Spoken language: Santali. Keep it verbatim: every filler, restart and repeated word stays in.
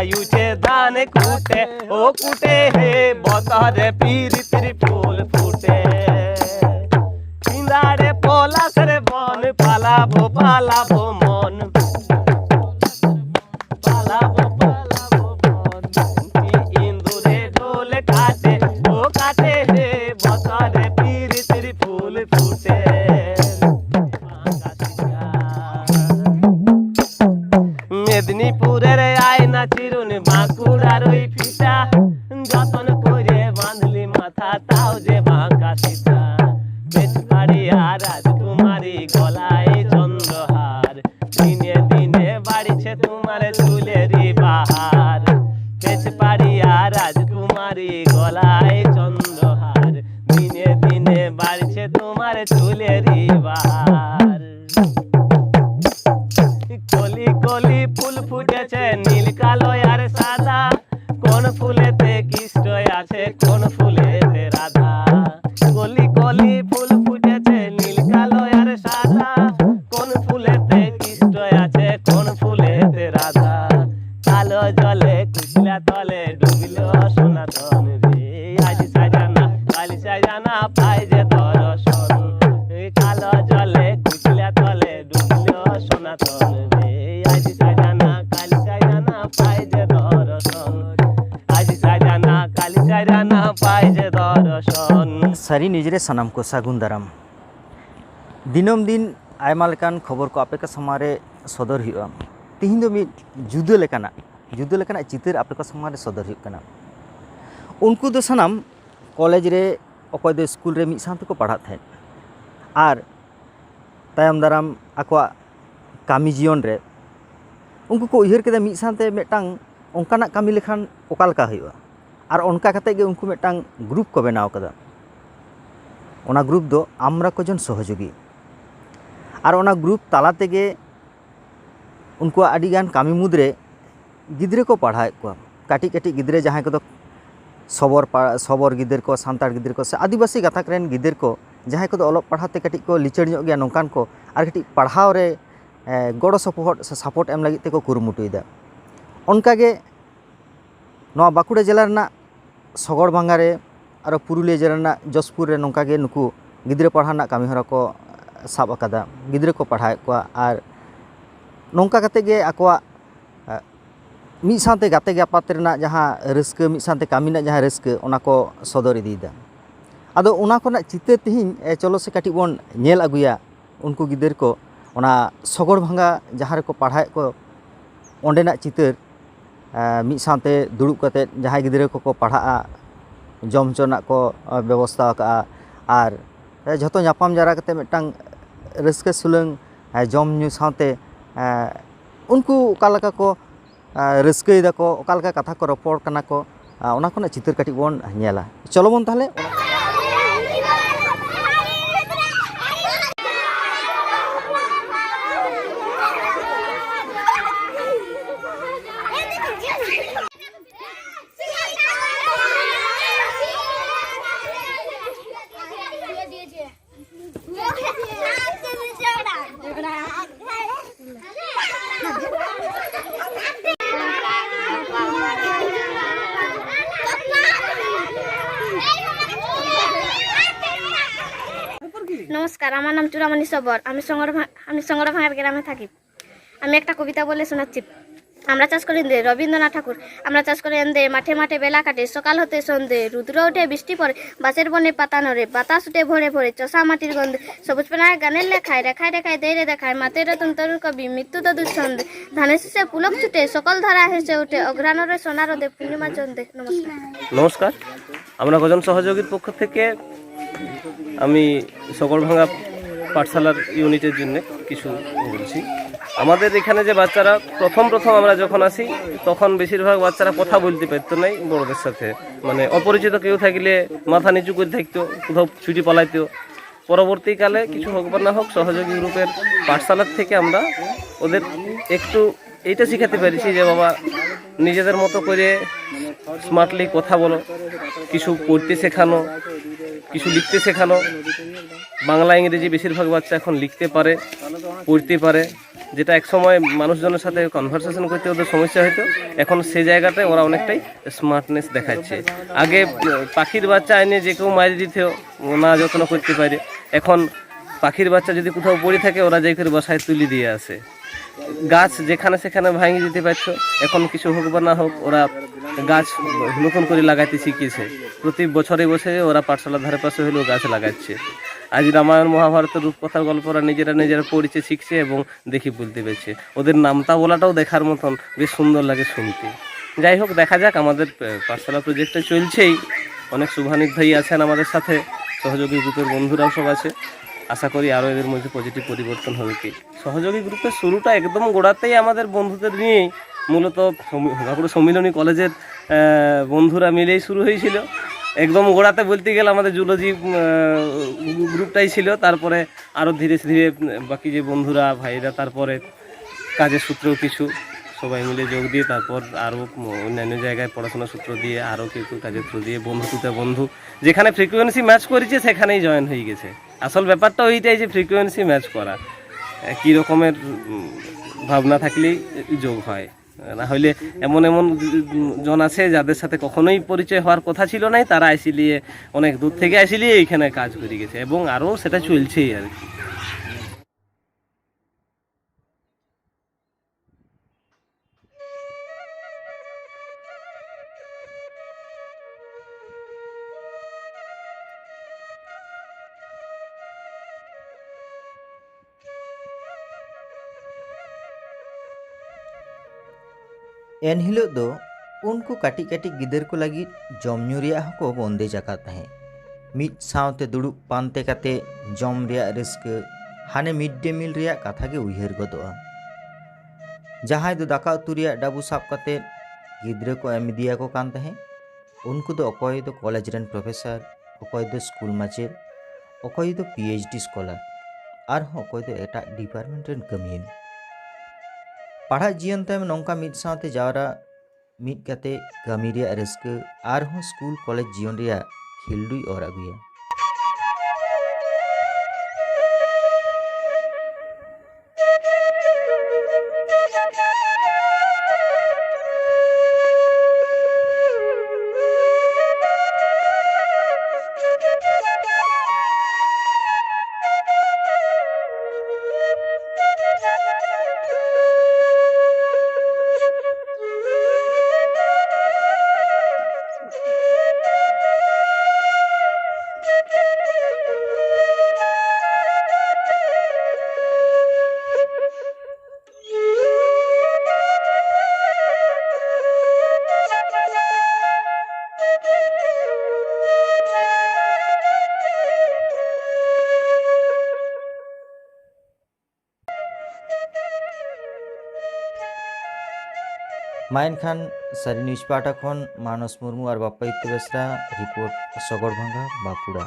यूचे दान कूटे, ओ कूटे हे बतरे पीर त्रिफूल फूटे। पिंदाड़े पोला सरे बन, पालाबो, पालाबो मन। पालाबो, पालाबो मन। इंदुरे ढोल काटे, ओ काटे हे बतरे पीर त्रिफूल फूटे। মেদিনীপুরের আয়না চিরুনি, বাঁকুড়ার ওই ফিতা, যতন করে বাঁধলি মাথা, তাও যে বাঁকা সিধা। বেশ পারিয়া রাজকুমারী গলায় চন্দ্রহার, দিনে দিনে বাড়ছে তোমার চুলেরই বাহার। বেশ পারিয়া রাজকুমারী গলায় চন্দ্রহার, দিনে দিনে বাড়ছে তোমার চুলেরই বাহার। কলি কলি ফুল ফুটেছে নীল কালো আর সাদা, কোন ফুলেতে কৃষ্ণ আছে কোন ফুলেতে রাধা। কলি কলি ফুল ফুটেছে নীল কালো আর সাদা, কোন ফুলেতে কৃষ্ণ আছে কোন ফুলেতে রাধা। কালো জলে কুচলা তলে ডুবলো সনাতন রে। আজ সাজানা কাল সাজানা পাই যে দর্শন। এই কালো জলে কুচলা তলে ডুবলো সনাতন রে। আজ সাজানা কাল সাজানা পাই যে দর্শন। আজ সাজানা কাল সাজানা পাই যে দর্শন। ᱥᱟᱹᱨᱤ ᱱᱤᱡᱽᱨᱮ ᱥᱟᱱᱟᱢ ᱠᱚ ᱥᱟᱹᱜᱩᱱ ᱫᱟᱨᱟᱢ᱾ ᱫᱤᱱᱟᱹᱢ ᱫᱤᱱ ᱟᱭᱢᱟ ᱞᱮᱠᱟᱱ ᱠᱷᱚᱵᱚᱨ ᱠᱚ ᱟᱯᱮ ᱠᱚ ᱥᱟᱢᱟᱝ ᱨᱮ ᱥᱚᱫᱚᱨ ᱦᱩᱭᱩᱜᱼᱟ᱾ ᱛᱤᱦᱤᱧ ᱫᱚ ᱢᱤᱫ ᱡᱩᱫᱟᱹ ᱞᱮᱠᱟᱱᱟᱜ, ᱡᱩᱫᱟᱹ ᱞᱮᱠᱟᱱᱟᱜ ᱪᱤᱛᱟᱹᱨ ᱟᱯᱮ ᱠᱚ ᱥᱟᱢᱟᱝ ᱨᱮ ᱥᱚᱫᱚᱨ ᱦᱩᱭᱩᱜ ᱠᱟᱱᱟ᱾ ᱩᱱᱠᱩ ᱫᱚ ᱥᱟᱱᱟᱢ ᱠᱚᱞᱮᱡᱽ ᱨᱮ, ᱚᱠᱚᱭ ᱫᱚ ᱥᱠᱩᱞ ᱨᱮ ᱢᱤᱫ ᱥᱟᱶ ᱛᱮᱠᱚ ᱯᱟᱲᱦᱟᱜ ᱛᱟᱦᱮᱸᱫ᱾ ᱟᱨ ᱛᱟᱭᱚᱢ ᱫᱟᱨᱟᱢ ᱟᱠᱚᱣᱟᱜ ᱠᱟᱹᱢᱤ ᱡᱤᱭᱚᱱ ᱨᱮ ᱩᱱᱠᱩ ᱠᱚ ᱩᱭᱦᱟᱹᱨ ᱠᱮᱫᱟ ᱢᱤᱫ ᱥᱟᱶᱛᱮ ᱢᱤᱫᱴᱟᱝ ᱚᱱᱠᱟᱱᱟᱜ ᱠᱟᱹᱢᱤ ᱞᱮᱠᱷᱟᱱ ᱚᱠᱟ ᱞᱮᱠᱟ ᱦᱩᱭᱩᱜᱼᱟ᱾ ᱟᱨ ᱚᱱᱠᱟ ᱠᱟᱛᱮᱫ ᱜᱮ ᱩᱱᱠᱩ ᱢᱤᱫᱴᱟᱝ ᱜᱨᱩᱯ ᱠᱚ ᱵᱮᱱᱟᱣ ᱠᱟᱫᱟ᱾ ᱚᱱᱟ ᱜᱨᱩᱯ ᱫᱚ ᱟᱢᱨᱟ ᱠᱚᱡᱚᱱ ᱥᱚᱦᱚᱡᱳᱜᱤ᱾ ᱟᱨ ᱚᱱᱟ ᱜᱨᱩᱯ ᱛᱟᱞᱟ ᱛᱮᱜᱮ ᱩᱱᱠᱩᱣᱟᱜ ᱟᱹᱰᱤᱜᱟᱱ ᱠᱟᱹᱢᱤ ᱢᱩᱫᱽᱨᱮ ᱜᱤᱫᱽᱨᱟᱹ ᱠᱚ ᱯᱟᱲᱦᱟᱣᱮᱫ ᱠᱚᱣᱟ, ᱠᱟᱹᱴᱤᱡ ᱠᱟᱹᱴᱤᱡ ᱜᱤᱫᱽᱨᱟᱹ ᱡᱟᱦᱟᱸᱭ ᱠᱚᱫᱚ ᱥᱚᱵᱚᱨ ᱯᱟ-, ᱥᱚᱵᱚᱨ ᱜᱤᱫᱟᱹᱨ ᱠᱚ, ᱥᱟᱱᱛᱟᱲ ᱜᱤᱫᱟᱹᱨ ᱠᱚ ᱥᱮ ᱟᱹᱫᱤᱵᱟᱹᱥᱤ ᱜᱟᱛᱟᱠ ᱨᱮᱱ ᱜᱤᱫᱟᱹᱨ ᱠᱚ, ᱡᱟᱦᱟᱸᱭ ᱠᱚᱫᱚ ᱚᱞᱚᱜ ᱯᱟᱲᱦᱟᱣ ᱛᱮ ᱠᱟᱹᱴᱤᱡ ᱠᱚ ᱞᱤᱪᱟᱹᱲ ᱧᱚᱜ ᱜᱮᱭᱟ, ᱱᱚᱝᱠᱟᱱ ᱠᱚ ᱟᱨ ᱠᱟᱹᱴᱤᱡ ᱯᱟᱲᱦᱟᱣ ᱨᱮ, ᱮ, ᱜᱚᱲᱚ ᱥᱚᱯᱚᱦᱚᱫ ᱥᱮ ᱥᱟᱯᱳᱨᱴ ᱮᱢ ᱞᱟᱹᱜᱤᱫ ᱛᱮᱠᱚ ᱠᱩᱨᱩᱢᱩᱴᱩᱭᱮᱫᱟ᱾ ᱚᱱᱠᱟᱜᱮ ᱱᱚᱣᱟ ᱵᱟᱸᱠᱩᱲᱟ ᱡᱮᱞᱟ ᱨᱮᱱᱟᱜ ᱥᱚᱜᱚᱲ ᱵᱷᱟᱸᱜᱟ ᱨᱮ, ᱟᱨᱚ ᱯᱩᱨᱩᱞᱤᱭᱟᱹ ᱡᱮᱞᱟ ᱨᱮᱱᱟᱜ ᱡᱚᱥᱯᱩᱨ ᱨᱮ ᱱᱚᱝᱠᱟ ᱜᱮ ᱱᱩᱠᱩ ᱜᱤᱫᱽᱨᱟᱹ ᱯᱟᱲᱦᱟᱣ ᱨᱮᱱᱟᱜ ᱠᱟᱹᱢᱤ ᱦᱚᱨᱟ ᱠᱚ ᱥᱟᱵ ᱟᱠᱟᱫᱟ᱾ ᱜᱤᱫᱽᱨᱟᱹ ᱠᱚ ᱯᱟᱲᱦᱟᱣᱮᱫ ᱠᱚᱣᱟ ᱟᱨ ᱱᱚᱝᱠᱟ ᱠᱟᱛᱮ ᱜᱮ ᱟᱠᱚᱣᱟᱜ, ᱮ, ᱢᱤᱫ ᱥᱟᱶᱛᱮ ᱜᱟᱛᱮ ᱜᱟᱯᱟᱛ ᱨᱮᱱᱟᱜ ᱡᱟᱦᱟᱸ ᱨᱟᱹᱥᱠᱟᱹ, ᱢᱤᱫ ᱥᱟᱶᱛᱮ ᱠᱟᱹᱢᱤ ᱨᱮᱱᱟᱜ ᱡᱟᱦᱟᱸ ᱨᱟᱹᱥᱠᱟᱹ, ᱚᱱᱟ ᱠᱚ ᱥᱚᱫᱚᱨ ᱤᱫᱤᱭᱮᱫᱟ᱾ ᱟᱫᱚ ᱚᱱᱟ ᱠᱚᱨᱮᱱᱟᱜ ᱪᱤᱛᱟᱹᱨ ᱛᱮᱦᱮᱧ, ᱮ, ᱪᱚᱞᱚ ᱥᱮ ᱠᱟᱹᱴᱤᱡ ᱵᱚᱱ ᱧᱮᱞ ᱟᱹᱜᱩᱭᱟ᱾ ᱩᱱᱠᱩ ᱜᱤᱫᱟᱹᱨ ᱠᱚ ᱚᱱᱟ ᱥᱚᱜᱚᱲ ᱵᱷᱟᱸᱜᱟ ᱡᱟᱦᱟᱸ ᱨᱮᱠᱚ ᱯᱟᱲᱦᱟᱣᱮᱫ ᱠᱚ, ᱚᱸᱰᱮᱱᱟᱜ ᱪᱤᱛᱟᱹᱨ, ᱮ, ᱢᱤᱫ ᱥᱟᱶᱛᱮ ᱫᱩᱲᱩᱵ ᱠᱟᱛᱮᱫ ᱡᱟᱦᱟᱸᱭ ᱜᱤᱫᱽᱨᱟᱹ ᱠᱚᱠᱚ ᱯᱟᱲᱦᱟᱜᱼᱟ, ᱡᱚᱢ ᱦᱚᱪᱚ ᱨᱮᱱᱟᱜ ᱠᱚ, ᱮ, ᱵᱮᱵᱚᱥᱛᱷᱟ ᱟᱠᱟᱫᱼᱟ᱾ ᱟᱨ, ᱮ, ᱡᱷᱚᱛᱚ ᱧᱟᱯᱟᱢ ᱡᱟᱣᱨᱟ ᱠᱟᱛᱮᱫ ᱢᱤᱫᱴᱟᱝ ᱨᱟᱹᱥᱠᱟᱹ ᱥᱩᱞᱟᱹᱝ, ᱮ, ᱡᱚᱢ ᱧᱩ ᱥᱟᱶᱛᱮ, ᱮ, ᱩᱱᱠᱩ ᱚᱠᱟ ᱞᱮᱠᱟ ᱠᱚ, ᱮ, ᱨᱟᱹᱥᱠᱟᱹᱭ ᱫᱟᱠᱚ, ᱚᱠᱟ ᱞᱮᱠᱟ ᱠᱟᱛᱷᱟ ᱠᱚ ᱨᱚᱯᱚᱲ ᱠᱟᱱᱟ ᱠᱚ, ᱮ, ᱚᱱᱟ ᱠᱷᱚᱱᱟᱜ ᱪᱤᱛᱟᱹᱨ ᱠᱟᱹᱴᱤᱡ ᱵᱚᱱ ᱧᱮᱞᱟ᱾ ᱪᱚᱞᱚ ᱵᱚᱱ ᱛᱟᱦᱚᱞᱮ᱾ নমস্কার, আমার নাম চূড়ামণি সবর। আমি সঙ্গর ভা-, আমি সঙ্গর ভাঙার গ্রামে থাকি। আমি একটা কবিতা বলে শোনাচ্ছি। আমরা চাষ করি এন্দে রবীন্দ্রনাথ ঠাকুর। আমরা চাষ করি এন্দে মাঠে মাঠে বেলা কাটে, সকাল হতে সন্ধে। রুদ্র ওঠে, বৃষ্টি পড়ে, বাঁশের বনে পাতা নড়ে, বাতাস উঠে ভোরে ভোরে, চষা মাটির গন্ধে। সবুজ পানায় গানের লেখায়, রেখায় রেখায় দেয় রে দেখায়। মাতের রতন তরুণ কবি, মৃত্যু তদুর ছন্দে। ধানের শীষে পুলক ছুটে, সকল ধারা হেসে ওঠে। অঘ্রাণরে সোনার রোদে, পূর্ণিমা চন্দ্রে। নমস্কার। নমস্কার। আমরা গজন সহযোগীর পক্ষ থেকে আমি সগড়ভাঙ্গা পাঠশালার ইউনিটের জন্য কিছু বলছি। আমাদের এখানে যে বাচ্চারা প্রথম প্রথম আমরা যখন আসি, তখন বেশিরভাগ বাচ্চারা কথা বলতে পারতো নাই বড়দের সাথে, মানে অপরিচিত কেউ থাকলে মাথা নিচু করে থাকতো, কোথাও ছুটি পালাইতো। পরবর্তীকালে কিছু হোক বা না হোক, সহযোগী গ্রুপের পাঠশালার থেকে আমরা ওদের একটু এইটা শিখাতে পেরেছি যে বাবা, নিজেদের মতো করে স্মার্টলি কথা বলো, কিছু পড়তে শেখানো, কিছু লিখতে শেখানো। বাংলা ইংরেজি বেশিরভাগ বাচ্চা এখন লিখতে পারে, পড়তে পারে। যেটা এক সময় মানুষজনের সাথে কনভারসেশন করতে ওদের সমস্যা হতো, এখন সে জায়গাতে ওরা অনেকটাই স্মার্টনেস দেখাচ্ছে। আগে আহ, পাখির বাচ্চা এনে যে কেউ মারি দিত, না যত্ন করতে পারে। এখন পাখির বাচ্চা যদি কোথাও পড়ে থাকে, ওরা যাই করে বাসায় তুলে দিয়ে আসে। গাছ যেখানে সেখানে ভাঙিয়ে দিতে পারতো, এখন কিছু হোক বা না হোক, ওরা গাছ নতুন করে লাগাইতে শিখেছে। প্রতি বছরে বছরে ওরা পাঠশালার ধারে পাশে হলেও গাছ লাগাচ্ছে। আজ রামায়ণ মহাভারতের রূপকথার গল্প ওরা নিজেরা নিজেরা পড়ছে, শিখছে এবং দেখে বলতে পারছে। ওদের নামতা বলাটাও দেখার মতন, বেশ সুন্দর লাগে শুনতে। যাই হোক, দেখা যাক, আমাদের আহ, পাঠশালা প্রজেক্টটা চলছেই। অনেক শুভানুধ্যায়ী আছেন আমাদের সাথে, সহযোগী গ্রুপের বন্ধুরাও সব আছে। আশা করি আরও এদের মধ্যে পজিটিভ পরিবর্তন হবে। কি, সহযোগী গ্রুপের শুরুটা একদম গোড়াতেই আমাদের বন্ধুদের নিয়েই, মূলত সমী- বাঁকুড়া সম্মিলনী কলেজের আহ, বন্ধুরা মিলেই শুরু হয়েছিল। একদম গোড়াতে বলতে গেলে আমাদের জুলজি গ্রুপটাই ছিল, তারপরে আরও ধীরে ধীরে বাকি যে বন্ধুরা, ভাইরা, তারপরে কাজের সূত্রেও কিছু সবাই মিলে যোগ দিয়ে, তারপর আরও অন্যান্য জায়গায় পড়াশোনার সূত্র দিয়ে, আরও কিছু কাজের সূত্র দিয়ে, বন্ধু টুতে বন্ধু, যেখানে ফ্রিকোয়েন্সি ম্যাচ করেছে সেখানেই জয়েন হয়ে গেছে। আসল ব্যাপারটা ওইটাই যে ফ্রিকোয়েন্সি ম্যাচ করা, কী রকমের উম, ভাবনা থাকলেই যোগ হয়। না হইলে এমন এমন জন আছে যাদের সাথে কখনোই পরিচয় হওয়ার কথা ছিল নাই, তারা আইসিলিয়ে, অনেক দূর থেকে আইসিলিয়ে এখানে কাজ করে গেছে এবং আরও সেটা চলছেই আর কি। ᱮᱱᱦᱤᱞᱳᱜ ᱫᱚ ᱩᱱᱠᱩ ᱠᱟᱹᱴᱤᱡ ᱠᱟᱹᱴᱤᱡ ᱜᱤᱫᱟᱹᱨ ᱠᱚ ᱞᱟᱹᱜᱤᱫ ᱡᱚᱢ ᱧᱩ ᱨᱮᱭᱟᱜ ᱦᱚᱸᱠᱚ ᱵᱚᱱᱫᱮᱡ ᱟᱠᱟᱫ ᱛᱟᱦᱮᱸᱫ᱾ ᱢᱤᱫ ᱥᱟᱶᱛᱮ ᱫᱩᱲᱩᱵ ᱯᱟᱱᱛᱮ ᱠᱟᱛᱮ ᱡᱚᱢ ᱨᱮᱭᱟᱜ ᱨᱟᱹᱥᱠᱟᱹ ᱦᱟᱱᱮ ᱢᱤᱰ ᱰᱮ ᱢᱤᱞ ᱨᱮᱭᱟᱜ ᱠᱟᱛᱷᱟ ᱜᱮ ᱩᱭᱦᱟᱹᱨ ᱜᱚᱫᱚᱜᱼᱟ᱾ ᱡᱟᱦᱟᱸᱭ ᱫᱚ ᱫᱟᱠᱟ ᱩᱛᱩ ᱨᱮᱭᱟᱜ ᱰᱟᱹᱵᱩ ᱥᱟᱵ ᱠᱟᱛᱮ ᱜᱤᱫᱽᱨᱟᱹ ᱠᱚ ᱮᱢ ᱤᱫᱤᱭᱟᱠᱚ ᱠᱟᱱ ᱛᱟᱦᱮᱸᱫ, ᱩᱱᱠᱩ ᱫᱚ ᱚᱠᱚᱭ ᱫᱚ ᱠᱚᱞᱮᱡᱽ ᱨᱮᱱ ᱯᱨᱚᱯᱷᱮᱥᱚᱨ, ᱚᱠᱚᱭ ᱫᱚ ᱥᱠᱩᱞ ᱢᱟᱪᱮᱫ, ᱚᱠᱚᱭ ᱫᱚ ᱯᱤ ᱮᱭᱤᱪ ᱰᱤ ᱥᱠᱚᱞᱟᱨ, ᱟᱨᱦᱚᱸ ᱚᱠᱚᱭ ᱫᱚ ᱮᱴᱟᱜ ᱰᱤᱯᱟᱨᱴᱢᱮᱱᱴ ᱨᱮᱱ ᱠᱟᱹᱢᱤᱭᱟᱹ᱾ ᱯᱟᱲᱦᱟᱜ ᱡᱤᱭᱚᱱ ᱛᱟᱭᱚᱢ ᱱᱚᱝᱠᱟ ᱢᱤᱫ ᱥᱟᱶᱛᱮ ᱡᱟᱣᱨᱟ, ᱢᱤᱫ ᱠᱟᱛᱮ ᱠᱟᱹᱢᱤ ᱨᱮᱭᱟᱜ ᱨᱟᱹᱥᱠᱟᱹ ᱟᱨᱦᱚᱸ ᱥᱠᱩᱞ ᱠᱚᱞᱮᱡᱽ ᱡᱤᱭᱚᱱ ᱨᱮᱭᱟᱜ ᱠᱷᱤᱞᱰᱩᱭ ᱚᱨ ᱟᱹᱜᱩᱭᱟ᱾ ᱢᱟ ᱮᱱᱠᱷᱟᱱ ᱥᱟᱹᱨᱤ ᱱᱤᱭᱩᱡᱽ ᱯᱟᱦᱴᱟ ᱠᱷᱚᱱ ᱢᱟᱱᱚᱥ ᱢᱩᱨᱢᱩ ᱟᱨ ᱵᱟᱯᱟᱭᱤᱛ ᱵᱮᱥᱨᱟ ᱨᱤᱯᱳᱨᱴ, ᱥᱚᱜᱚᱲ ᱵᱷᱟᱸᱜᱟ, ᱵᱟᱸᱠᱩᱲᱟ᱾